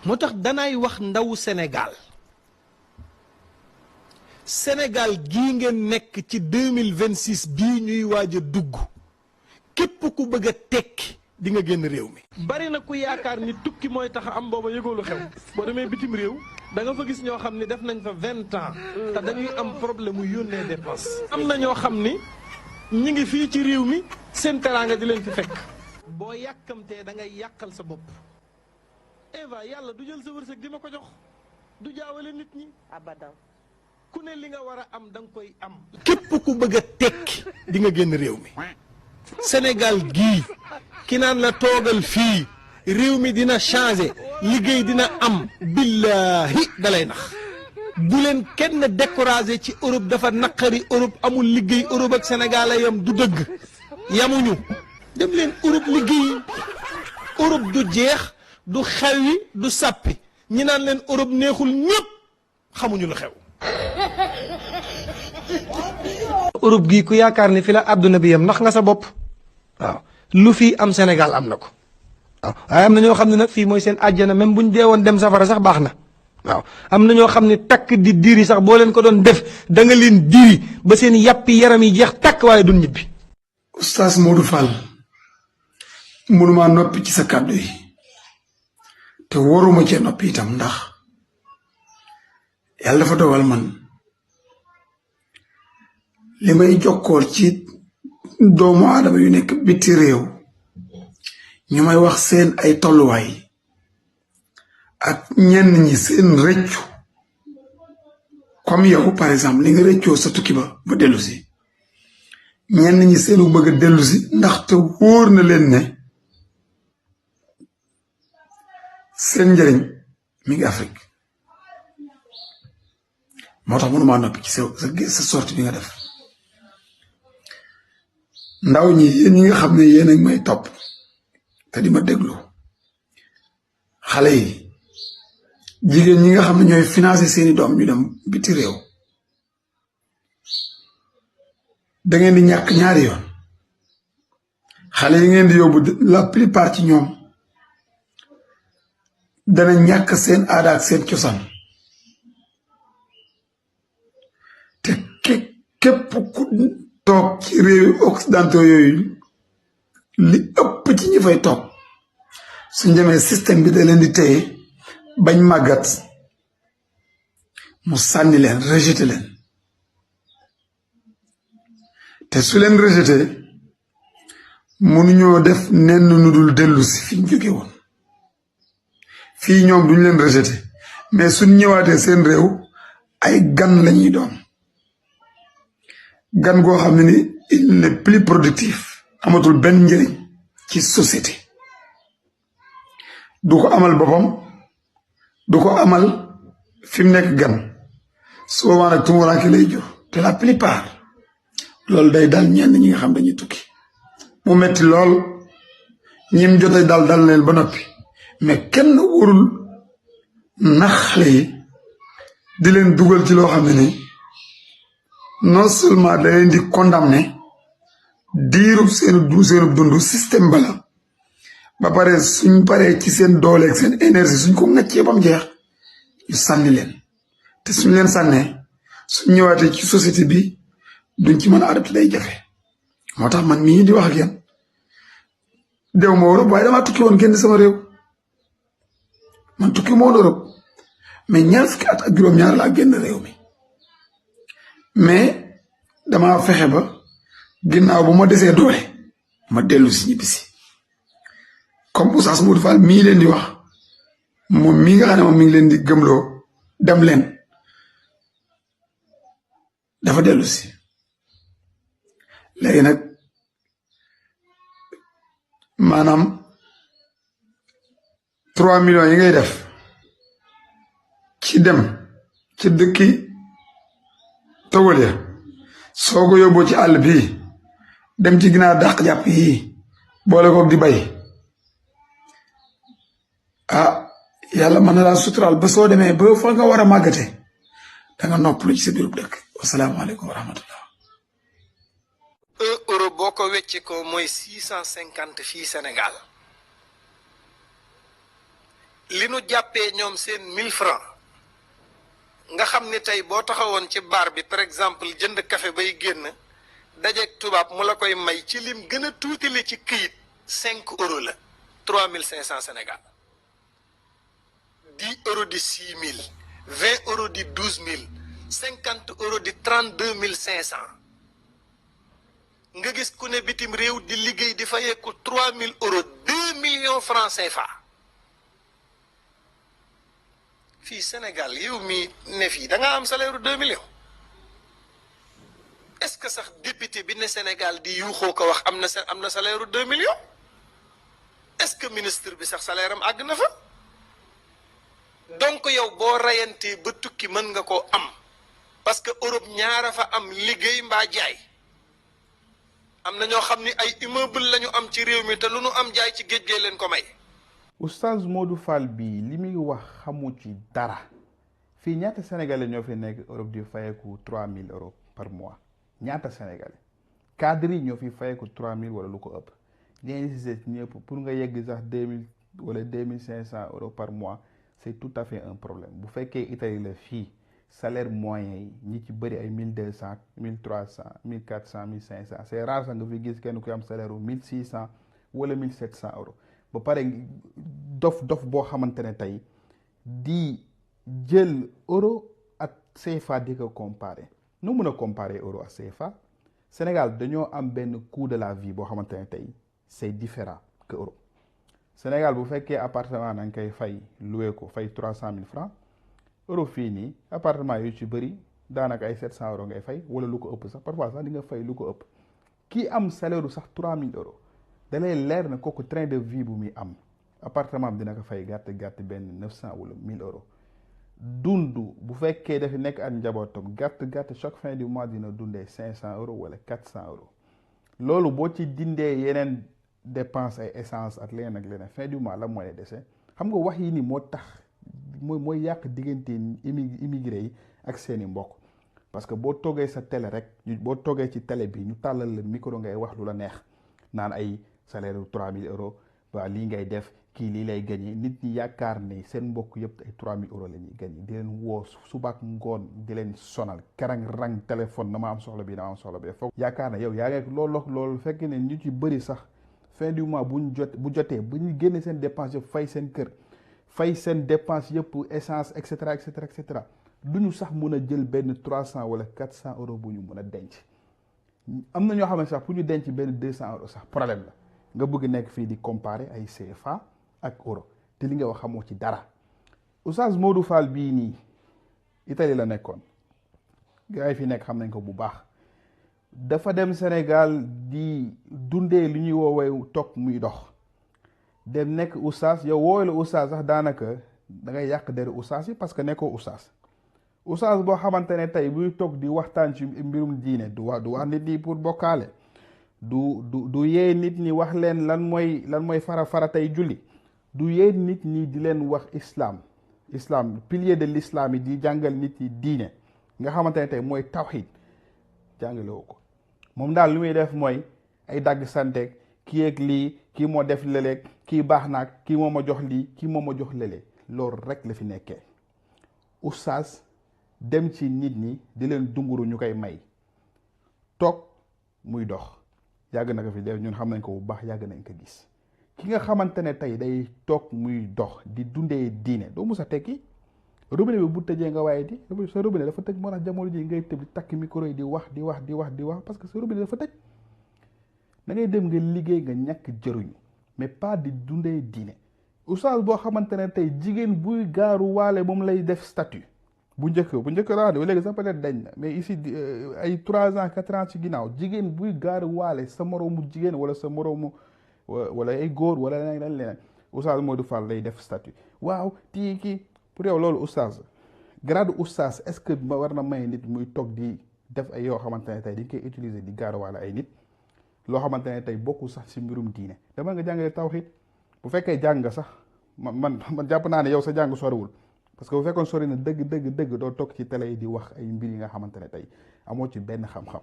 motax danay wax ndaw Sénégal gi ngeen nek ci 2026 bi ñuy waja dugg képp ku bëgg tekki di nga génn réew mi. bari na ku yaakaar ni tukki mooy tax am booba yëgoolu xew boo demee bitim réew da nga fa gis ñoo xam ni def nañ fa 20 ans te dañuy am problème mu yónnee dépense. am na ñoo xam ni ñi ngi fii ci réew mi seen teraanga di leen fi fekk. boo yàkkamtee da ngay yàqal sa bopp. Eva yàlla du jël sa wërsëg di ma ko jox du jaawale nit ñi. abadan. ku ne li nga war a am da nga koy am. képp ku bëgg a tekki di nga génn réew mi. Sénégal gii ki naan la toogal fii réew mi dina changer liggéey dina am billahi dalay nax bu leen kenn découragé ci Europe dafa naqari Europe amul liggéey Europe ak Sénégal yam du dëgg yamuñu dem leen Europe liggéey Europe du jeex du xewi du sàppi ñi naan leen Europe neexul ñëpp xamuñu lu xew. Europe gi ku yaakaar ni fi la àdduna bi yam nax nga sa bopp waaw lu fi am Sénégal am na ko waaw waaye am na ñoo xam ne nag fii mooy seen àjjana même buñ deewoon dem safara sax baax na waaw am na ñoo xam ne takk di diri sax boo leen ko doon def da nga leen diri ba seen yàppi yaram yi jeex takk waaye duñ ñibbi. Oustaz Modou Fall mënuma noppi ci sa kàddu yi te waruma cee noppi itam ndax yàlla dafa dogal man li may jokkool ci doomu aadama yu nekk biti réew ñu may wax seen ay tolluwaay ak ñenn ñi seen rëccu comme yow par exemple li nga rëccoo sa tukki ba dellu si ñenn ñi seenu bëgg a dellu si ndaxte wóor na leen ne seen njëriñ mi ngi Afrique moo tax mënumaa noppi ci sa sortie bi nga def ndaw ñi yéen ñi nga xam ne yéen a ngi may topp te di ma déglu xale yi jigéen ñi nga xam ne ñooy financé seeni doom ñu dem biti réew da ngeen di ñàkk ñaari yoon xale yi ngeen di yóbbu la plupart ci ñoom dana ñàkk seen aada ak seen cosaan te képp ku toog ci réew occidentaux yooyu li ëpp ci ñi fay toog suñ demee système bi da leen di téye bañ màggat mu sànni leen rejeté leen te su leen rejeté mënuñoo def nenn nu dul dellu si fi ñu jóge woon fii ñoom duñ leen rejeté mais suñ ñëwaatee seen réew ay gan lañuy doon gan goo xam ne ni il n'est plus productif amatul benn njëriñ ci société du ko amal boppam du ko amal fi mu nekk gan su boobaa nag tumuraanke lay jur te la plupart loolu day dal ñenn ñi nga xam dañuy tukki mu metti lool ñim jote dal leen ba noppi mais kenn warul nax xale yi di leen dugal ci loo xam ne ni non seulement da leen di condamné diirub seenu dund système bala ba pare suñ paree ci seen dooleeg seen énergie suñ ko ŋaccee ba mu jeex ñu sànni leen te suñ leen sànnee suñ ñëwaatee ci société bi duñ ci mën a adapté day jafe moo tax man mii di wax ak yéen déw ma Europe waaye damaa tukki woon génn sama réew man tukki moo woon Europe mais ñaar fukki at ak juróom-ñaar laa génn réew mi mais dama fexe ba ginnaaw bu ma desee doole ma dellu si ñibbisi comme Oustaz Modou Fall mii leen di wax moom mii nga xam ne moom mi ngi leen di gëmloo dem leen dafa dellu si léegi nag maanaam 3 millions yi ngay def ci dem ci dëkki tawal ya soo ko yóbboo ci àll bii dem ci ginnaaw dàq jàpp yii boole koog di bay ah yàlla mën na laa suturaal ba soo demee ba fa nga war a màggate da nga noppalu ci sa biirub dëkk wasalaamaaleykum wa rahmatullah. euro boo ko wecce ko mooy 650 fii Sénégal li nu jàppee ñoom seen 1000 francs nga xam ni tey boo taxawoon ci bar bi par exemple jënd café bay génn dajeeg tubaab mu la koy may ci lim gën a tuutile ci këyit 5 euros la 3500 Sénégal 10 euros di 6000 20 euros di 12000 50 euros di 32500 nga gis ku ne bitim réew di liggéey di fayeeku 3000 euros 2 millions francs CFA fii Sénégal yow mi ne fii da nga am salaire 2 millions est-ce que sax député bi ne Sénégal di yuuxoo ko wax am na salaire 2 millions est-ce que ministre bi sax salaire am àgg na fa donc yow boo rayantee ba tukki mën nga koo am parce que Europe ñaara fa am liggéey mbaa jaay am na ñoo xam ni ay immeuble lañu am ci réew mi te lu nu am jaay ci géej gee leen ko may. Oustaz Modou Fall bii li muy wax xamu ci dara fii ñaata sénégalais ñoo fi nekk Europe di fayeku 3000 euros par mois ñaata sénégalais cadre yi ñoo fi fayeku 3000 wala lu ko ëpp ñeenti si ñëpp pour nga yegg sax 2000 wala 2500 euros par mois c'est tout à fait un problème bu fekkee Italie la fii salaire moyen yi ñi ci bëri ay 1200 1300 1400 1500 c'est rare sax nga fi gis kenn ku am salaire u 1600 wala 1700 euros ba pare dof boo xamante ne tey di jël euro ak CFA di ko comparer nu mun a comparer euro ak CFA Sénégal dañoo am benn coût de la vie boo xamante ne tey c'est différent que euro Sénégal bu fekkee appartement da nga koy fay loué ko fay 300 000 francs euro fii nii appartement yu ci bëri daanaka ay 700 euros ngay fay wala lu ko ëpp sax parfois sax di nga fay lu ko ëpp kii am salaire u sax 3000 euros da lay leer na kooku train de vie bu muy am appartement bi dina ko fay gàtt benn 900 wala 1000 euros dund bu fekkee dafa nekk ak njabootam gàtt chaque fin du mois dina dundee 500 euros wala 400 euros loolu boo ci dindee yeneen dépense ay essence ak leneen fin du mois la mooy dese xam nga wax yi ni moo tax mooy yàq diggante immigré yi ak seeni mbokk parce que boo toogee sa télé rek boo toogee ci télé bi ñu tàllal la micro ngay wax lu la neex naan ay salaire 3000 euros waa lii ngay def kii lii lay gagné nit ñi yaakaar ne seen mbokk yëpp ay 3000 euros la ñuy gagné di leen woo subaak ngoon di leen sonal rang téléphone dama am soxla bi foog yaakaar ne yow yaa ngi loolu fekk ne ñu ci bëri sax fin du mois bu jotee bu ñu génne seen dépense yëpp fay seen kër fay seen dépense yëpp essence et cetera du ñu sax mun a jël benn 300 wala 400 euros bu ñu mun a denc am na ñoo xam ne sax pour ñu denc benn 200 euros sax problème la nga bëgg nekk fii di comparer ay CFA ak euro te li nga wax xamoo ci dara Oustaz Modou Fall bii nii Italie la nekkoon gars yi fi nekk xam nañ ko bu baax dafa dem Sénégal di dundee li ñuy woowee toog muy dox dem nekk oustaz yow wooyu la oustaz sax daanaka da ngay yàq deru oustaz yi parce que nekkoo oustaz boo xamante ne tey buy toog di waxtaan ci mbirum diine du wax nit ñi pour bokkaale du yee nit ñi wax leen lan mooy fara tey julli du yee nit ñi di leen wax islam pilier de l'islam yi di jàngal nit ñi diine nga xamante ne tey mooy tawhid jàngalewu ko moom daal lu muy def mooy ay dagg santeeg kii ak lii kii moo def lëleeg kii baax naag kii moo ma jox lii kii moo ma jox lële loolu rek la fi nekkee oustaz dem ci nit ñi di leen dunguru ñu koy may toog muy dox yàgg na ko fi def ñun xam nañ ko bu baax yàgg nañ ko gis ki nga xamante ne tey day toog muy dox di dundee diine doo mus a tekki robinet bi bu tëjee nga waaye di sa robinet dafa tëj moo tax jamono ji ngay tëb di takk micro yi di wax parce que sa robinet dafa tëj da ngay dem nga liggéey nga ñàkk jëruñu mais pas di dundee diine oustaz boo xamante ne tey jigéen buy gaaru waale moom lay def statut bu njëkk laa de léegi sax peut-être dañ na mais ici ay 3 ans 4 ans ci ginnaaw jigéen buy gaaru waale sa moroomu jigéen wala sa moroomu wala ay góor wala leneen oustaz Modou Fall lay def statut waaw kii pour yow loolu oustaz grade oustaz est-ce que war na may nit muy toog di def ay yoo xamante ne tey dañ koy utiliser di gaaru waale ay nit loo xamante ne tey bokkul sax ci mbirum diine dama nga jàngale tawhid bu fekkee jàng nga sax man jàpp naa ne yow sa jàng soriwul parce que bu fekkoon sori na dëgg doo toog ci télé yi di wax ay mbir yi nga xamante ne tey amoo ci benn xam-xam